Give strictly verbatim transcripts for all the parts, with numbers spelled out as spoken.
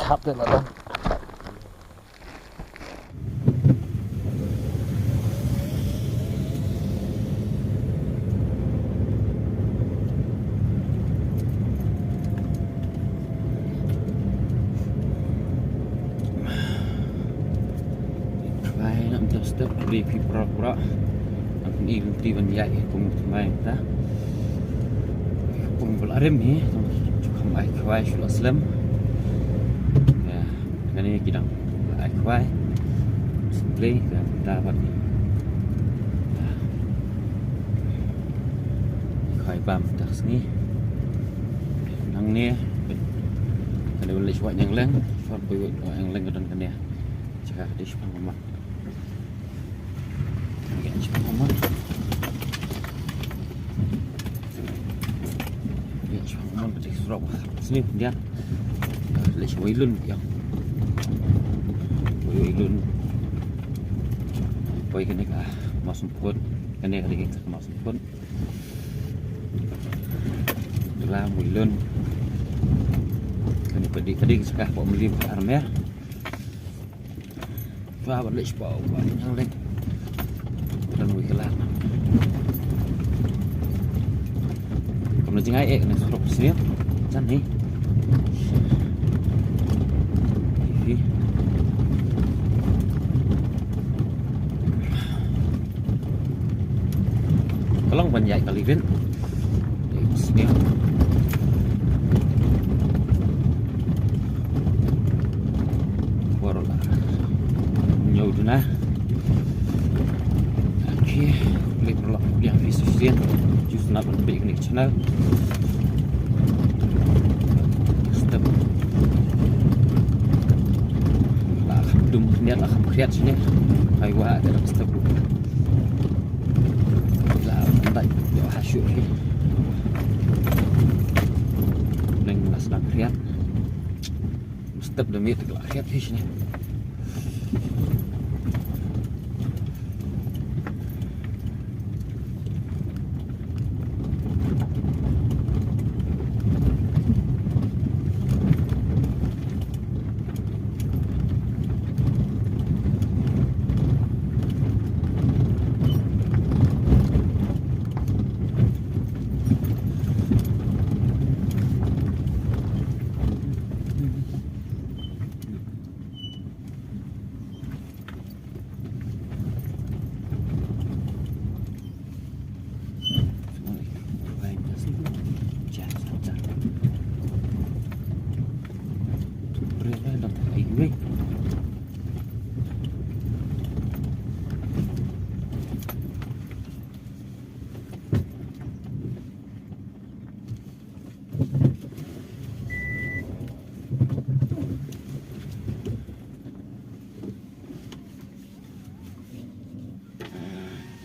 Hap te la don. Khwai na mynta step dei phi prok prok. Am ni lynti ban ïaid kum khwai ta. Kum bla rem hi. Kham ai khwai shu la slem. Ya, kane ki dang ai khwai. Simple ka ta ban. Khwai bam ta sngi. Nangne. Kane ban leit shuwa ñiang leng. Shuwa bui wei ñiang leng ka don kane. Jaka ka dei shipang ka mon. Ka dei shipang ka mon. Ka dei shipang ka mon ka dei surok. Sini dia. Leit shuwa Wei Lun ya. Wei Wei Lun. Poi kane ka Mawsynput. Kane ka dei ka Mawsynput. Lam Wei Lun. Kane padi padi ka saka pok meli armer. Fa ba lech pok ba yang leng. Dan Wei Kelar. Kam na jingai ek na surok sini. Jan ni. Hi. Ka long ban ïaid ka liven. Dei sniang. Bor la ñiew duna. Okay. Klik la biang fi sufisien. Just na ban bik ni channel. Step. La kham dum niat la kham khriat sini. Ai wa ada step. La ndai yo ha shu hi. Neng la sdang khriat. Step demi te la khriat hi sini.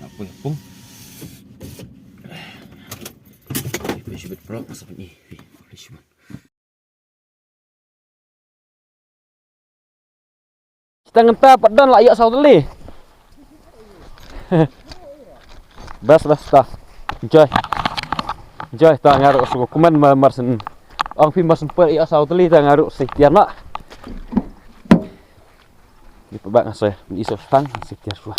Apa ya, Pung? Ipin shibit prok masa ni. Ipin shibit. Kita ngenta pat don la ïoh saw tylli. Bas bas ta. Enjoy. Enjoy ta nga ruh shu kumne ma Marsien. Ong phi Marsien pat ïoh saw tylli ta nga ruh shu tiar noh. Ni pynbak nga shu, ni shu tang shu tiar shuwa.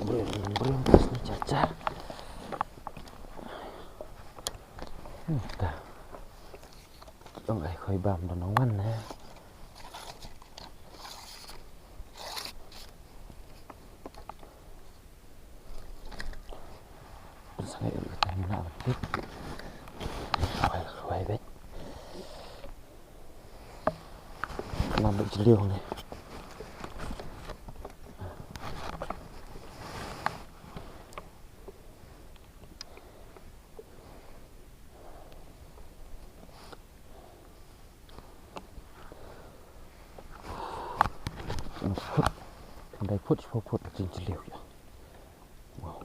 Brung, brung, pas ni caca. Entah. Dong ai khoi bam don wan eh. Sangeh ruh kita ni nak betul. Khoi, khoi bet. Kenapa jeliu ni? Phut, khyndai phut, shiphew phut ka jingjylliew ïa. Wow.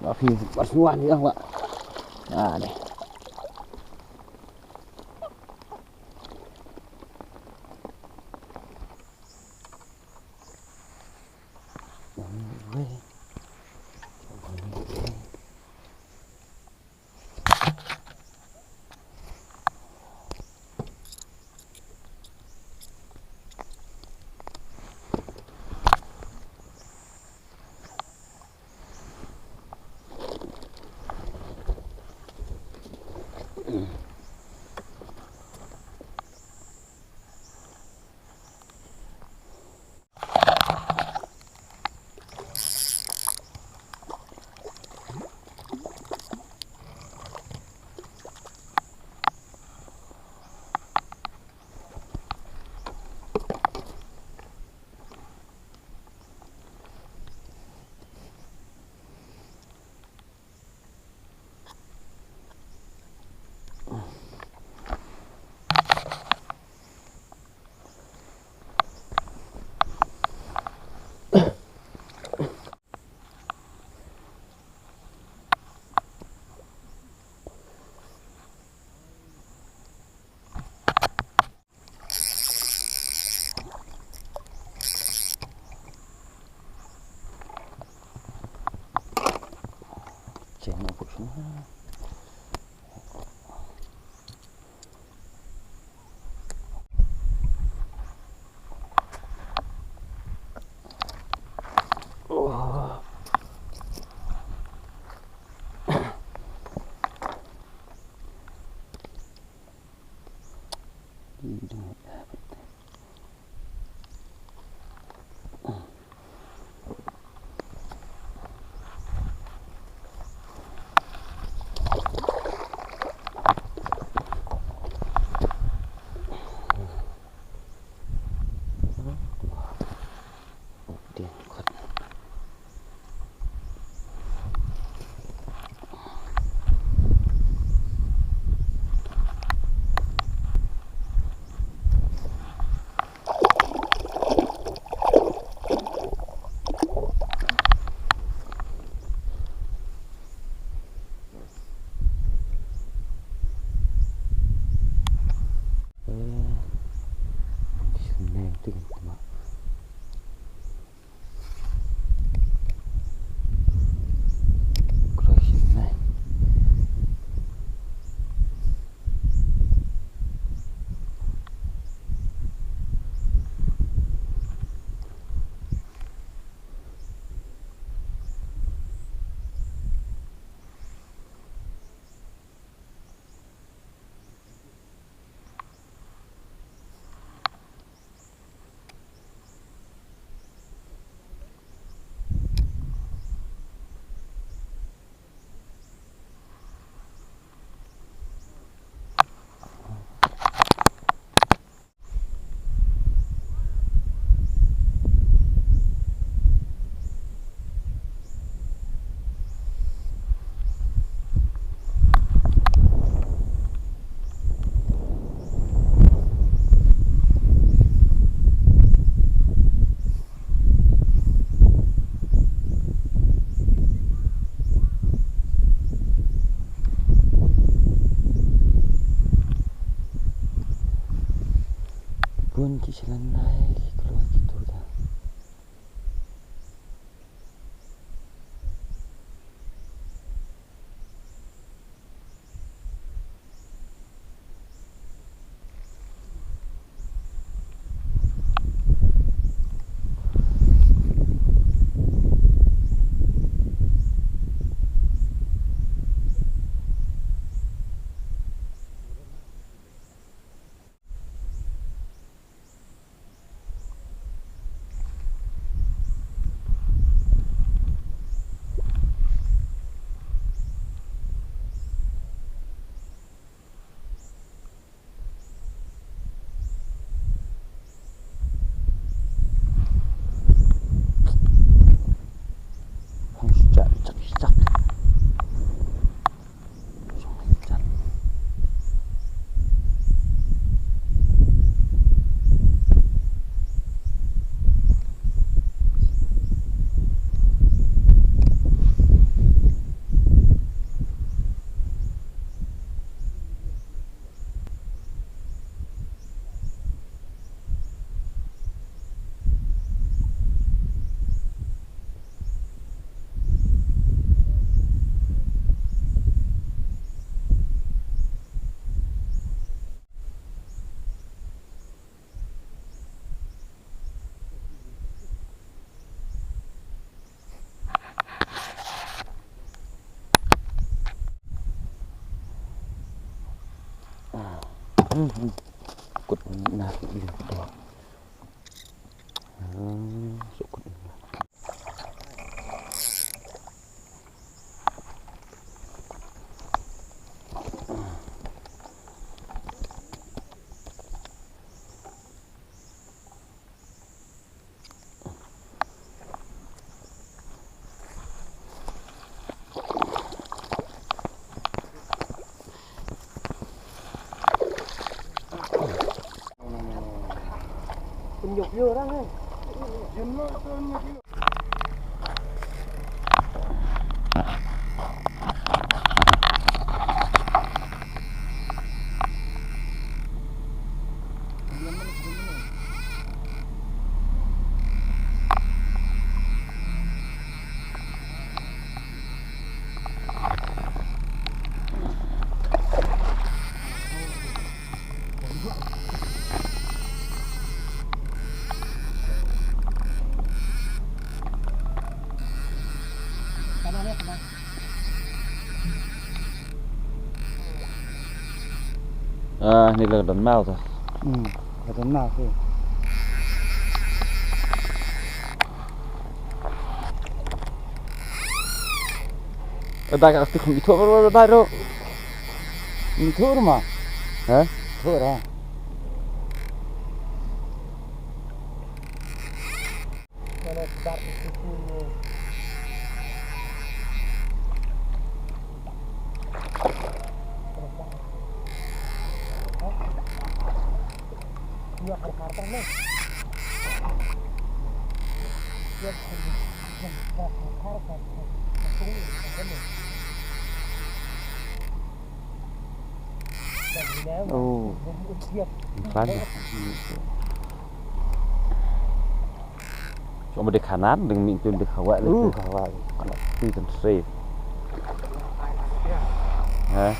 Ba phi ba shuwa ni ba. Ah, deh. Bun ki shlannai ki kloi ki tuda. Ah, ni la don maw ta. Hmm, la don maw, okay. Dai ka ti khum ithuh ro dai ro. Ithuh ro ma. Ha? Ithuh ro. Oh. Kan. Cuma di kanan, dengan mintu di kawat. Uh, kawat. Anak tu dan safe. Ha?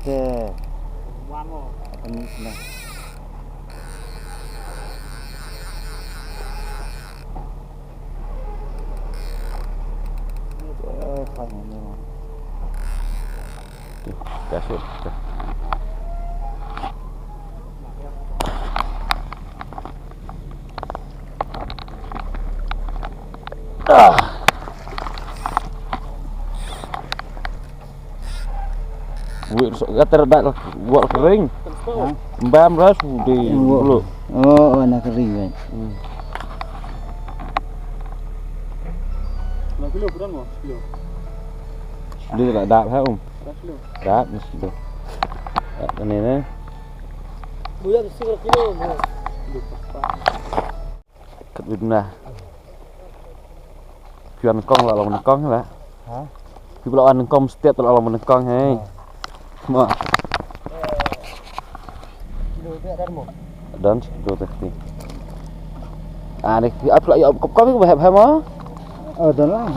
Te. Wan mo. Apa ni sini? Eh, apa ni? Kasih. Ah. Wih, so gatar dak lah, buat kering. Mbam ras udah dulu. Oh, oh, na kering kan. Hmm. Enam kilo, kurang, oh, sekilo. Dia tak dak, ha, um. Dak, mesti dah. Dak, ini, ni. Buya mesti kilo, bu. Kat bidna. Pian kong la long kong la. Ha? Pi la wan kong stet la long kong, hei. Ha. Ma. Kilo dia dah mo. Dan kilo tadi. Ah, ni ap la ya kong kong ba hep hep ma. Oh, dan lah.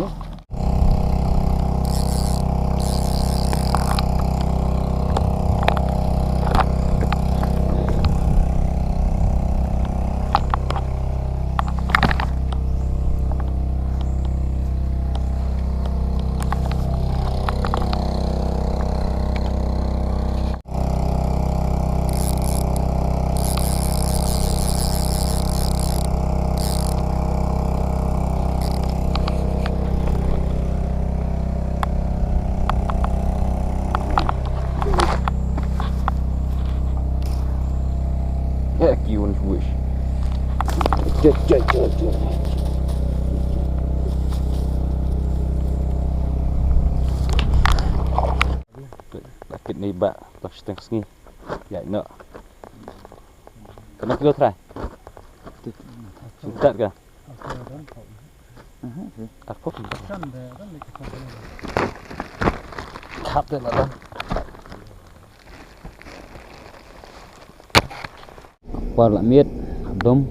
Eh, kiun swish. Cek, cek, cek, cek. Sakit ni ba, tak setengah sengi. Ya, no. Kena kilo try. Sukat ka? Aha, sih. Arpok. Khap de la. Kwah la miet, dom.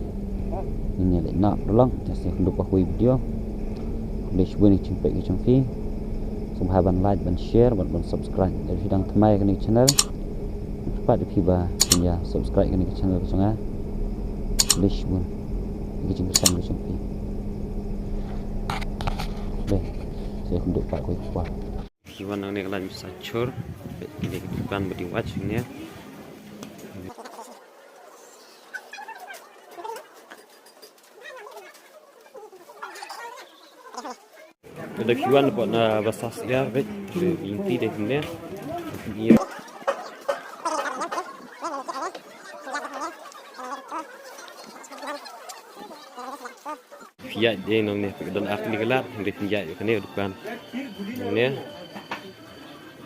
Ini le nak pulang, just yang lupa hui video. Boleh cuba ni cempek ke cengki. Khublei ban like, ban share, ban, ban subscribe. Lada phi dang thymmai kane ka channel, kyrpad ïa phi ba phin ïa subscribe kane ka channel ka jong nga. Khublei shibun. Ki jingkyrmen ka jong phi. Khublei. Sa ïakynduh pat kawei ka por. Phi wan nangne ka line Bysachur. Kine ki dukan ba dei wach kine. Lada phi wan pat na Basa Syiar, bad, lynti dei kumne. Phi ïaid dei nangne, phi don ar tylli ki lad, dei phi ïaid kane ka dukan. Nangne.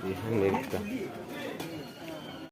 Dei hangne ka dukan.